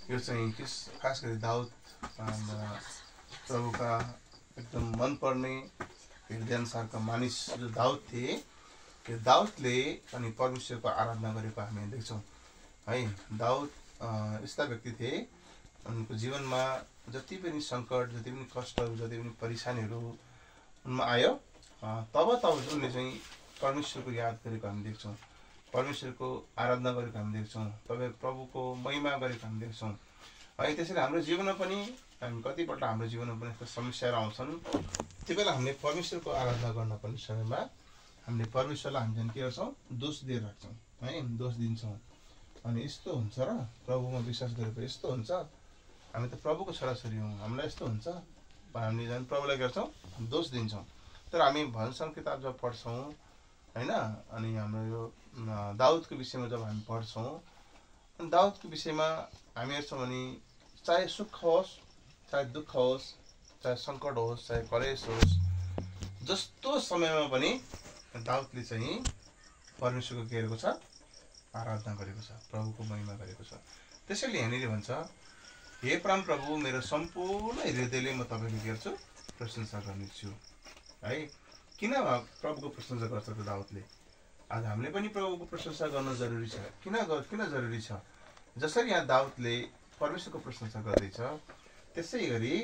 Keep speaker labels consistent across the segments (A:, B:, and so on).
A: यो चाहिँ खास गरी दाउद प्रभुका एकदम मनपर्ने हृदयानुसारका मानिस जो दाउद थिए, त्यो दाउदले अनि परमेश्वरको आराधना गरेको हामी देख्छौँ है। दाउद यस्ता व्यक्ति थिए, उनको जीवनमा जति पनि सङ्कट, जति पनि कष्टहरू, जति पनि परेशानीहरू उनमा आयो, तब उनले चाहिँ परमेश्वरको याद गरेको हामी देख्छौँ, परमेश्वरको आराधना गरेको हामी देख्छौँ, तपाईँ प्रभुको महिमा गरेको हामी देख्छौँ है। त्यसैले हाम्रो जीवनमा पनि हामी कतिपल्ट हाम्रो जीवनमा पनि यस्तो समस्याहरू आउँछन्, त्यो बेला हामीले परमेश्वरको आराधना गर्नुपर्ने समयमा हामीले परमेश्वरलाई हामी चाहिँ के गर्छौँ, दोष दिएर राख्छौँ है, दोष दिन्छौँ। अनि यस्तो हुन्छ र प्रभुमा विश्वास गरेको यस्तो हुन्छ, हामी त प्रभुको छोराछोरी हौँ, हामीलाई यस्तो हुन्छ, हामीले झन् प्रभुलाई गर्छौँ दोष दिन्छौँ। तर हामी भजन किताब जब पढ्छौँ होइन, अनि हाम्रो यो दाउदको विषयमा जब हामी पढ्छौँ, अनि दाउदको विषयमा हामी हेर्छौँ भने चाहे सुख होस्, चाहे दुःख होस्, चाहे सङ्कट होस्, चाहे कलेश होस्, जस्तो समयमा पनि दाउदले चाहिँ परमेश्वरको के गरेको छ, आराधना गरेको छ, प्रभुको महिमा गरेको छ। त्यसैले यहाँनिर भन्छ, हे परम प्रभु, मेरो सम्पूर्ण हृदयले म तपाईँको के गर्छु, प्रशंसा गर्नेछु है। किन प्रभुको प्रशंसा गर्छ त दाउदले? आज हामीले पनि प्रभुको प्रशंसा गर्न जरुरी छ। किन जरुरी छ? जसरी यहाँ दाउदले परमेश्वरको प्रशंसा गर्दैछ, त्यसै गरी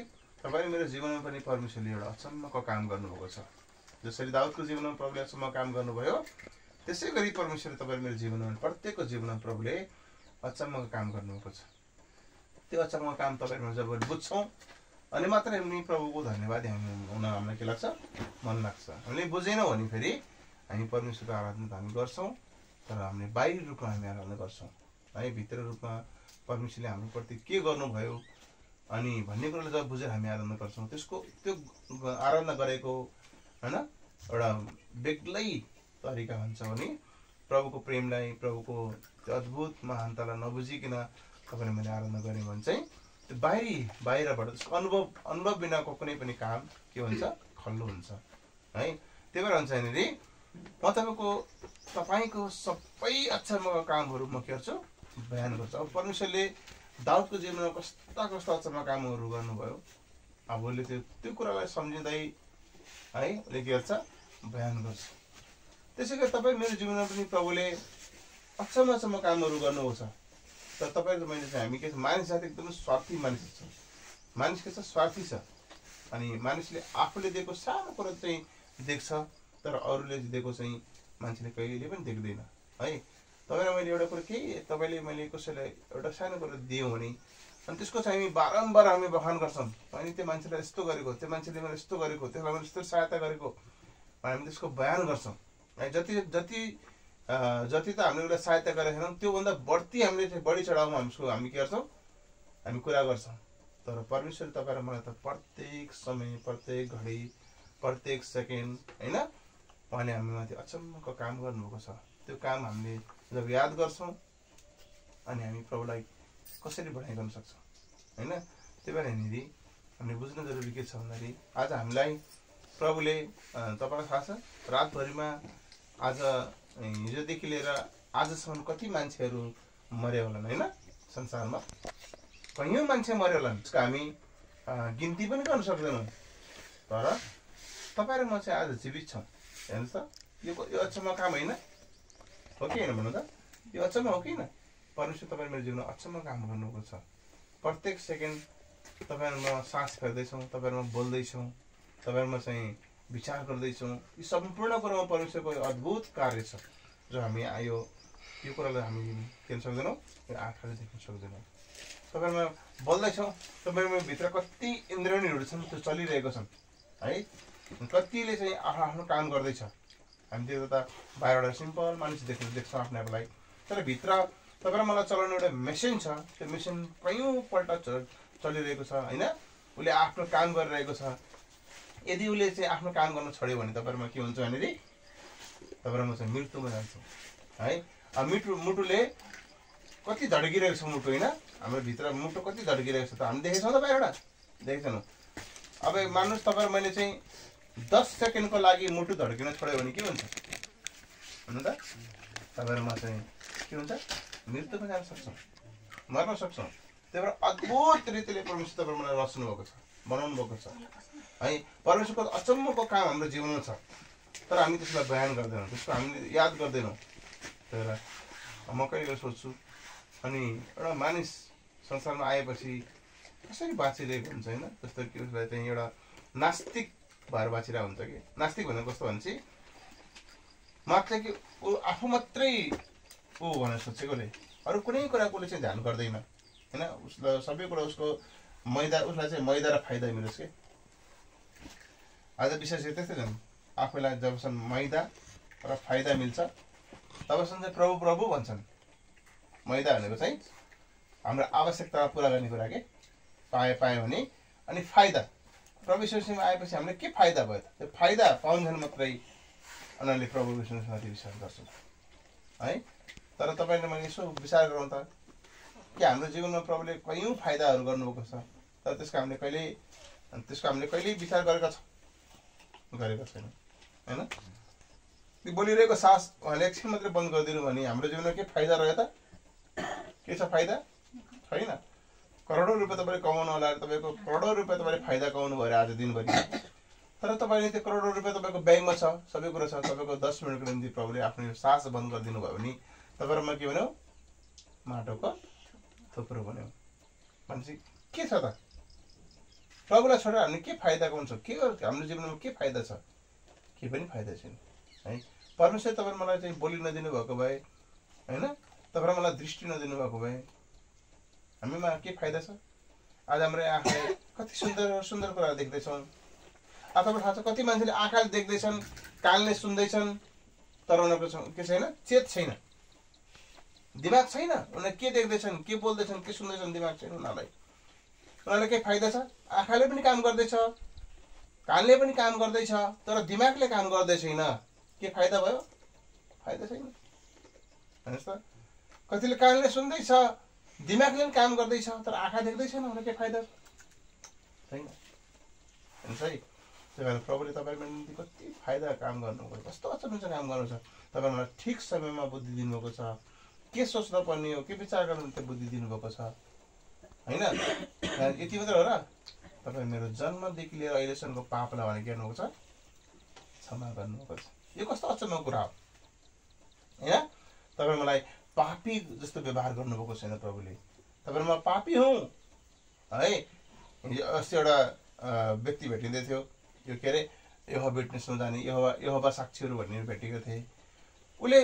A: तपाईँ मेरो जीवनमा पनि परमेश्वरले एउटा अचम्मको काम गर्नुभएको छ। जसरी दाउदको जीवनमा प्रभुले अचम्म काम गर्नुभयो, त्यसै गरी परमेश्वरले तपाईँ मेरो जीवनमा, प्रत्येकको जीवनमा प्रभुले अचम्मको काम गर्नुभएको छ। त्यो अचम्मको काम तपाईँहरूमा जब बुझ्छौँ अनि मात्रै हामी प्रभुको धन्यवादी हामी हुन हामीलाई के लाग्छ, मन लाग्छ। हामीले बुझेनौँ भने फेरि हामी परमेश्वरको आराधना त हामी गर्छौँ, तर हामीले बाहिरी रूपमा हामी आराधना गर्छौँ है। भित्र रूपमा परमेश्वरले हाम्रो प्रति के गर्नुभयो अनि भन्ने कुरालाई जब बुझेर हामी आराधना गर्छौँ, त्यो आराधना गरेको होइन एउटा बेग्लै तरिका हुन्छ भने प्रभुको प्रेमलाई, प्रभुको त्यो अद्भुत महानतालाई नबुझिकन तपाईँले मैले आराधना गरेँ भने चाहिँ त्यो बाहिरबाट त्यसको अनुभव बिनाको कुनै पनि काम के हुन्छ, खल्लो हुन्छ है। त्यही भएर हुन्छ यहाँनिर म तपाईँको सबै अचम्मका कामहरू म के गर्छु, बयान गर्छु। अब परमेश्वरले दाउदको जीवनमा कस्ता अचम्म कामहरू गर्नुभयो, अब उसले त्यो कुरालाई सम्झिँदै है उसले के गर्छ, बयान गर्छ। त्यसै गरी तपाईँ मेरो जीवनमा पनि प्रभुले अचम्म कामहरू गर्नुभएको छ। तर तपाईँको मैले चाहिँ हामी के छ, मानिस जाति एकदमै स्वार्थी मानिस छ। मानिस के छ, स्वार्थी छ। अनि मानिसले आफूले दिएको सानो कुरा चाहिँ देख्छ, तर अरूले दिएको चाहिँ मान्छेले कहिले पनि देख्दैन है। तपाईँलाई मैले एउटा कुरो तपाईँले मैले कसैलाई एउटा सानो कुरा दियौँ भने अनि त्यसको चाहिँ हामी बारम्बार हामी बखान गर्छौँ, अनि त्यो मान्छेलाई यस्तो गरेको, त्यो मान्छेले मलाई यस्तो गरेको, त्यसलाई मैले यस्तो सहायता गरेको, हामी त्यसको बयान गर्छौँ है। जति त हामीले उसलाई सहायता गरेका छैनौँ, त्योभन्दा बढी चढाउमा हामी के गर्छौँ, हामी कुरा गर्छौँ। तर परमेश्वर तपाईँ र मलाई त प्रत्येक समय, प्रत्येक घडी, प्रत्येक सेकेन्ड होइन उहाँले हामीमाथि अचम्मको काम गर्नुभएको छ। त्यो काम हामीले जब याद गर्छौँ अनि हामी प्रभुलाई कसरी बढाइ गर्न सक्छौँ होइन। त्यही भएर यहाँनिर हामीले बुझ्नु जरुरी के छ भन्दाखेरि आज हामीलाई प्रभुले, तपाईँलाई थाहा छ रातभरिमा आज हिजोदेखि लिएर आजसम्म कति मान्छेहरू मर्यो होलान् होइन, संसारमा कैयौँ मान्छे मर्यो होलान्, त्यसको हामी गिन्ती पनि गर्न सक्दैनौँ। तर तपाईँ र म चाहिँ आज जीवित छौँ, हेर्नुहोस् त। यो अचम्म काम होइन हो कि होइन भन्नु त? यो अचम्म हो कि होइन? परमेश्वर तपाईँ मेरो जीवनमा अचम्म काम गर्नुभएको छ। प्रत्येक सेकेन्ड तपाईँहरूमा सास फेर्दैछौँ, तपाईँहरूमा बोल्दैछौँ, तपाईँहरूमा चाहिँ विचार गर्दैछौँ। यो सम्पूर्ण कुरामा परमेश्वरको अद्भुत कार्य छ, जो हामी यो कुरालाई हामी देख्न सक्दैनौँ, यो आँखाले देख्न सक्दैनौँ। तपाईँहरूमा बोल्दैछौँ, तपाईँहरूमा भित्र कति इन्द्रियहरू छन्, त्यो चलिरहेको छन् है। कतिले चाहिँ आफ्नो काम गर्दैछ। हामी त्यो त बाहिरबाट सिम्पल मानिस देख्छौँ आफ्नो आफूलाई, तर भित्र तपाईँ र मलाई चलाउने एउटा मेसिन छ। त्यो मेसिन कैयौँपल्ट चलिरहेको छ होइन। उसले आफ्नो काम गरिरहेको छ। यदि उसले चाहिँ आफ्नो काम गर्न छोड्यो भने तपाईँहरूमा के हुन्छ भनेदेखि तपाईँहरूमा चाहिँ मृत्युमा जान्छ है। मुटुले कति धड्किरहेको छ मुटु होइन, हाम्रो भित्र मुटु कति धड्किरहेको छ त हामी देखेको छौँ त, बाहिरबाट देखेको छैनौँ। अब मान्नुहोस् तपाईँ मैले चाहिँ 10 सेकेन्डको लागि मुटु धड्किन छोड्यो भने के हुन्छ भन्नु त? तपाईँहरूमा चाहिँ के हुन्छ, मृत्युमा जान सक्छौँ, मर्न सक्छौँ। त्यही भएर अद्भुत रीतिले परमेश्वर तपाईँ मलाई रच्नु भएको छ, बनाउनु भएको छ है। परमेश्वरको अचम्मको काम हाम्रो जीवनमा छ, तर हामी त्यसलाई बयान गर्दैनौँ, त्यसको हामीले याद गर्दैनौँ। त्यही भएर म कहिले कहिले सोच्छु, अनि एउटा मानिस संसारमा आएपछि कसरी बाँचिरहेको हुन्छ होइन, जस्तो कि उसलाई चाहिँ एउटा नास्तिक भएर बाँचिरहेको हुन्छ कि। नास्तिक भनेको कस्तो भन्छ मात्र कि ऊ आफू मात्रै ऊ भनेर सोचेकोले अरू कुनै कुराको चाहिँ ध्यान गर्दैन होइन। उसलाई सबै कुरा उसको उसलाई चाहिँ मैदा र फाइदा मिलोस् कि। आज विशेष गरी त्यस्तै छन्, आफूलाई जबसम्म मैदा र फाइदा मिल्छ तबसम्म चाहिँ प्रभु प्रभु भन्छन्। मैदा भनेको चाहिँ हाम्रो आवश्यकता पुरा गर्ने कुरा के, पायो भने। अनि फाइदा प्रभु यीशुमा आएपछि हामीले के फाइदा भयो त? त्यो फाइदा पाउँछन् मात्रै उनीहरूले प्रभु यीशुमाथि विश्वास गर्छन् है। तर तपाईँले मैले यसो विचार गरौँ त, कि हाम्रो जीवनमा प्रभुले कयौँ फाइदाहरू गर्नुभएको छ, तर त्यसको हामीले कहिल्यै विचार गरेका छैन होइन। त्यो बोलिरहेको सास उहाँले एकछिन मात्रै बन्द गरिदिनु भने हाम्रो जीवनमा के फाइदा रह्यो त? के छ फाइदा? छैन। करोडौँ रुपियाँ तपाईँले कमाउनु होला, तपाईँको करोडौँ रुपियाँ तपाईँले फाइदा कमाउनु भयो आज दिनभरि, तर तपाईँले त्यो करोडौँ रुपियाँ तपाईँको ब्याङ्कमा छ, सबै कुरा छ, तपाईँको 10 मिनटको निम्ति प्रभुले आफ्नो सास बन्द गरिदिनु भयो भने तपाईँहरूमा के भन्यो? माटोको थुप्रो भन्यो। भनेपछि के छ त? प्रभुलाई छोडेर हामीले के फाइदा कमाउँछ? के हाम्रो जीवनमा के फाइदा छ? के पनि फाइदा छैन है। परमेश्वर तपाईँ मलाई चाहिँ बोली नदिनु भएको भए होइन, तपाईँ मलाई दृष्टि नदिनु भएको भए हामीमा के फाइदा छ? आज हाम्रो आँखाले कति सुन्दर सुन्दर कुरा देख्दैछौँ। तपाईँलाई थाहा छ कति मान्छेले आँखाले देख्दैछन्, कानले सुन्दैछन्, तर उनीहरूको के छैन? चेत छैन, दिमाग छैन। उनीहरूले के देख्दैछन्, के बोल्दैछन्, के सुन्दैछन्, दिमाग छैन उनीहरूलाई। उनीहरूलाई के फाइदा छ? आँखाले पनि काम गर्दैछ, कानले पनि काम गर्दैछ, तर दिमागले काम गर्दै छैन। के फाइदा भयो? फाइदा छैन। हेर्नुहोस् त, कतिले कानले सुन्दैछ, दिमागले पनि काम गर्दैछ, तर आँखा देख्दै छैन, उनीहरूलाई के फाइदा छैन। हेर्नुहोस् है, त्यही भएर प्रभुले तपाईँको निम्ति कति फाइदा काम गर्नुभयो, कस्तो अचम्म काम गर्नु छ। तपाईँ मलाई ठिक समयमा बुद्धि दिनुभएको छ, के सोच्न पर्ने हो, के विचार गर्नु त्यो बुद्धि दिनुभएको छ होइन। यति मात्र हो र? तपाईँ मेरो जन्मदेखि लिएर अहिलेसम्मको पापलाई भने के गर्नुभएको छ? क्षमा गर्नुभएको छ। यो कस्तो अचम्मको कुरा हो होइन। तपाईँ मलाई पापी जस्तो व्यवहार गर्नुभएको छैन प्रभुले। तपाईँ म पापी हुँ है। अस्ति एउटा व्यक्ति भेटिँदै थियो, यो के अरे यहोवा विटनेसमा जाने यहोवा साक्षीहरू भन्ने भेटेको थिएँ। उसले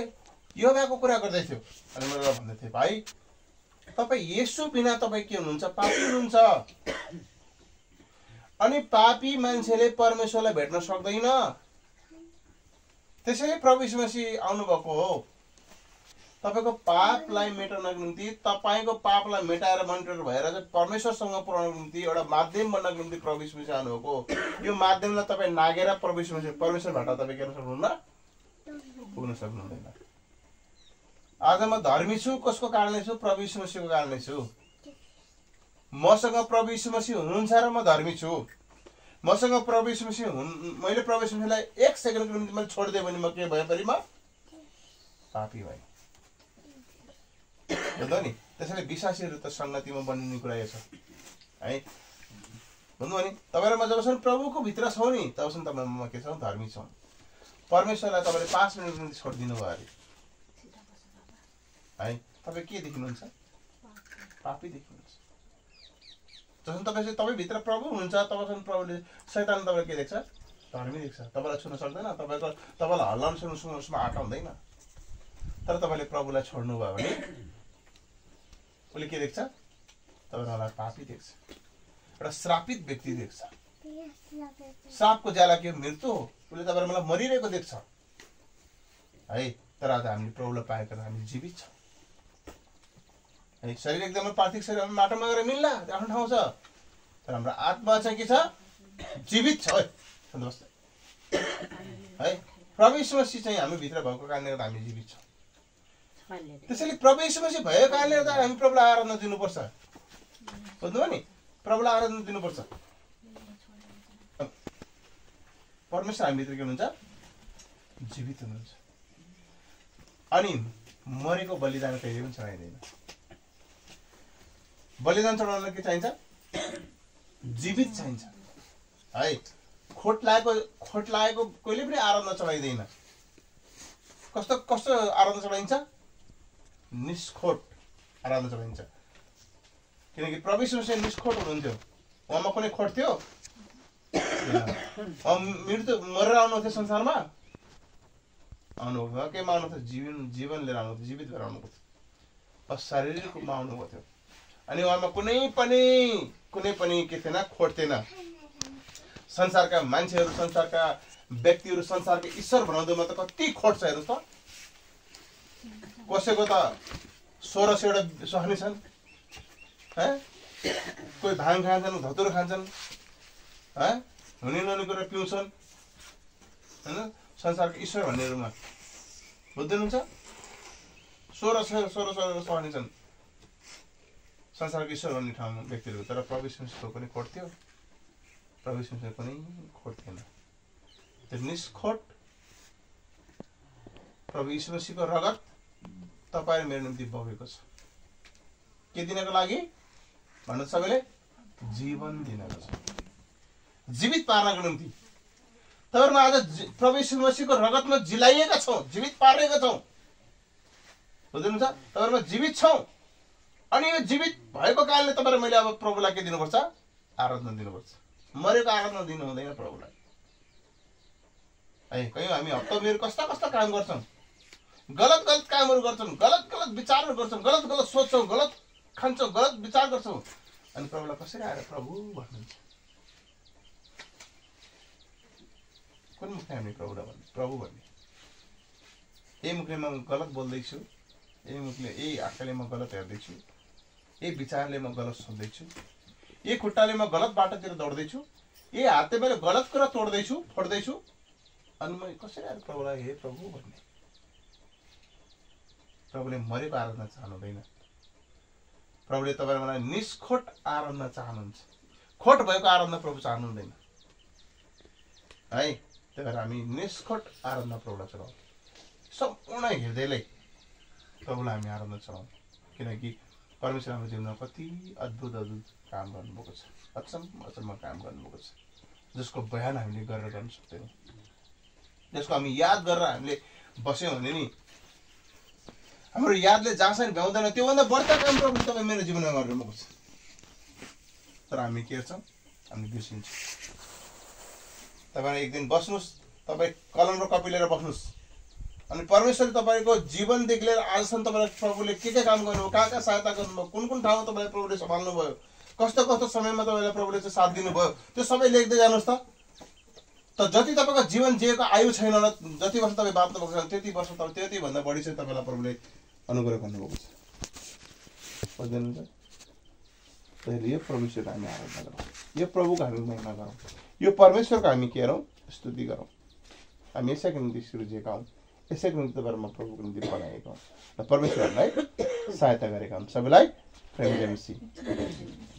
A: यहोवाको कुरा गर्दै थियो, अनि मलाई भन्दै थिएँ भाइ तपाईँ येशू बिना तपाईँ के हुनुहुन्छ? पापी हुनुहुन्छ। अनि पापी मान्छेले परमेश्वरलाई भेट्न सक्दैन, त्यसैले प्रभु यीशु मसीह आउनुभएको हो। तपाईँको पापलाई मेटाउनको निम्ति, तपाईँको पापलाई मेटाएर मोनिटर भएर चाहिँ परमेश्वरसँग पुर्याउनको निम्ति एउटा माध्यम बन्नको निम्ति प्रभु यीशु मसीह आउनुभएको। यो माध्यमलाई तपाईँ नागेर प्रभु यीशु मसीह परमेश्वरबाट तपाईँ गर्न सक्नुहुन्न, पुग्न सक्नुहुँदैन। आज म धर्मी छु, कसको कारणले छु? प्रभु यीशु मसीहको कारणले छु। मसँग प्रभु यीशु मसीह हुनुहुन्छ र म धर्मी छु। मसँग प्रभु यीशु मसीह मैले प्रभु यीशु मसीहलाई 1 सेकेन्डको निम्ति मैले छोडिदिएँ भने म के भयो? फेरि म पापी भएँ नि। त्यसैले विश्वासीहरू त सङ्गतिमा बनिने कुरा यो छ है। भन्नु भने तपाईँहरूमा जबसम्म प्रभुको भित्र छौँ नि तबसम्म तपाईँमा के छौँ? धर्मी छौँ। परमेश्वरलाई तपाईँले 5 मिनटको निम्ति छोडिदिनु भयो अरे है, तपाईँ के देख्नुहुन्छ? पापी देख्नुहुन्छ। जसमा तपाईँ भित्र प्रभु हुनुहुन्छ तबसम्म प्रभुले शैतानले तपाईँलाई के देख्छ? धर्मी देख्छ। तपाईँलाई छुन सक्दैन, तपाईँलाई हल्लाउन सुन्नु उसमा आँट हुँदैन। तर तपाईँले प्रभुलाई छोड्नु भयो भने उसले के देख्छ? तपाईँलाई पापी देख्छ, एउटा श्रापित व्यक्ति देख्छ। सापको ज्याला के मृत्यु हो, उसले तपाईँलाई मलाई मरिरहेको देख्छ है। तर आज हामीले प्रभुलाई पाएको हामी जीवित छौँ है। शरीर एकदमै पार्थिव शरीर माटोमा गएर मिल्ला, आफ्नो ठाउँ छ, तर हाम्रो आत्मा चाहिँ के छ? जीवित छ है। प्रभु यीशु मसीह चाहिँ हामी भित्र भएको कारणले गर्दा हामी जीवित छौँ। त्यसैले प्रभु यीशु मसीह भएको कारणले गर्दा हामी प्रभुलाई आराधना दिनुपर्छ। बुझ्नुभयो नि? प्रभुलाई आराधना दिनुपर्छ। परमेश्वर हामी भित्र के हुनुहुन्छ? जीवित हुनुहुन्छ। अनि मरेको बलिदान कहिले पनि चढाइँदैन। बलिदान चढाउनलाई के चाहिन्छ? जीवित चाहिन्छ है। खोट लागेको कहिले पनि आराधना चढाइँदैन। कस्तो आराधना चढाइन्छ? निष्खोट आराधना चढाइन्छ। किनकि प्रभु येशू मसीह निष्खोट हुनुहुन्थ्यो। उहाँमा कुनै खोट थियो? मृत्यु मरेर आउनु थियो संसारमा, आउनुभयो केमा आउनुभयो? जीवन लिएर आउनुभयो, जीवित भएर आउनुभयो, शारीरिक रूपमा आउनुभएको थियो। अनि उहाँमा कुनै पनि के थिएन? खोट थिएन। संसारका मान्छेहरू, संसारका व्यक्तिहरू, संसारका ईश्वर बनाउँदैमा त कति खोट छ हेर्नुहोस् त। कसैको त 1600 सहनी छन्, कोही भाङ खान्छन्, धतुरो खान्छन्, हुने नहुने कुरा पिउँछन् होइन। संसारको ईश्वर भन्नेहरूमा बुझ्नुहुन्छ? 1600 सहनी छन् संसारको ईश्वर भन्ने ठाउँमा व्यक्तिहरू। तर प्रभु येशू मसीहको पनि खोट थियो? प्रभु येशू मसीहको कुनै खोट थिएन। त्यो निष्खोट प्रभु येशू मसीहको रगत तपाईँ मेरो निम्ति बगेको छ। के दिनको लागि? भन्नु सबैले, जीवन दिनको छ, जीवित पार्नको निम्ति। तपाईँहरूमा आज प्रभु येशू मसीहको रगतमा जिलाइएका छौँ, जीवित पारेका छौँ, बुझ्नुहुन्छ? तपाईँहरूमा जीवित छौँ। अनि यो जीवित भएको कारणले तपाईँ र मैले अब प्रभुलाई के दिनुपर्छ? आराधना दिनुपर्छ। मरेको आराधना दिनु हुँदैन प्रभुलाई है। कहीँ हामी हप्ताभरि कस्ता काम गर्छौँ, गलत कामहरू गर्छौँ, गलत विचारहरू गर्छौँ, गलत सोच्छौँ, गलत खान्छौँ, गलत विचार गर्छौँ। अनि प्रभुलाई कसरी आएर प्रभु भन्नुहुन्छ? कुन मुखले हामी प्रभुलाई भन्ने? प्रभु भन्ने। यही मुखले म गलत बोल्दैछु, यही मुखले, यही आँखाले म गलत हेर्दैछु, यही विचारले म गलत सोच्दैछु, यही खुट्टाले म गलत बाटोतिर दौड्दैछु, यही हातले मैले गलत कुरा तोड्दैछु, फोड्दैछु। अनि म कसरी आएर प्रभुलाई हे प्रभु भन्ने? प्रभुले मरेको आराधना चाहनुहुँदैन। प्रभुले तपाईँ मलाई निष्खोट आराधना चाहनुहुन्छ। खोट भएको आराधना प्रभु चाहनुहुँदैन है। त्यही भएर हामी निष्खोट आराधना प्रभुलाई चढाउँ, सम्पूर्ण हृदयले प्रभुलाई हामी आराधना चढाउँ। किनकि परमेश्वर हाम्रो जीवनमा कति अद्भुत काम गर्नुभएको छ, अचम्म काम गर्नुभएको छ, जसको बयान हामीले गरेर गर्न सक्दैनौँ। जसको हामी याद गरेर हामीले बस्यौँ भने नि हाम्रो यादले जहाँसम्म भ्याउँदैन त्योभन्दा बढ्ता काम प्रभुले तपाईँ मेरो जीवनमा गरिरहनुभएको छ। तर हामी के गर्छौँ? हामी बिर्सिन्छौँ। तपाईँ एक दिन बस्नुहोस्, तपाईँ कलम र कपी लिएर बस्नुहोस्, अनि परमेश्वरले तपाईँको जीवनदेखि लिएर आजसम्म तपाईँलाई प्रभुले के काम गर्नुभयो, कहाँ सहायता गर्नुभयो, कुन ठाउँमा तपाईँलाई प्रभुले सम्हाल्नु भयो, कस्तो समयमा तपाईँलाई प्रभुले चाहिँ साथ दिनुभयो, त्यो सबै लेख्दै जानुहोस् त। जति तपाईँको जीवन जिएको आयु छैन होला, जति वर्ष तपाईँ बाँच्नु भएको छ त्यति वर्ष तपाईँ त्यतिभन्दा बढी चाहिँ तपाईँलाई प्रभुले अनुग्रह गर्नुभएको छ। बुझ्नुहुन्छ? यो परमेश्वरको हामी आराधना गरौँ, यो प्रभुको हामी महिमा गरौँ, यो परमेश्वरको हामी के गरौँ? स्तुति गरौँ। हामी यसैको निम्ति सृजिएका हौँ, यसैको निम्ति तपाईँहरूमा प्रभुको निम्ति बनाएका हौँ र परमेश्वरलाई सहायता गरेका हौँ। सबैलाई प्रेम जय मसीह।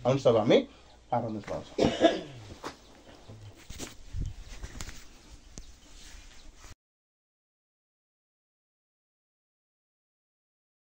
A: हम सब हामी आराधना पाउँछौँ।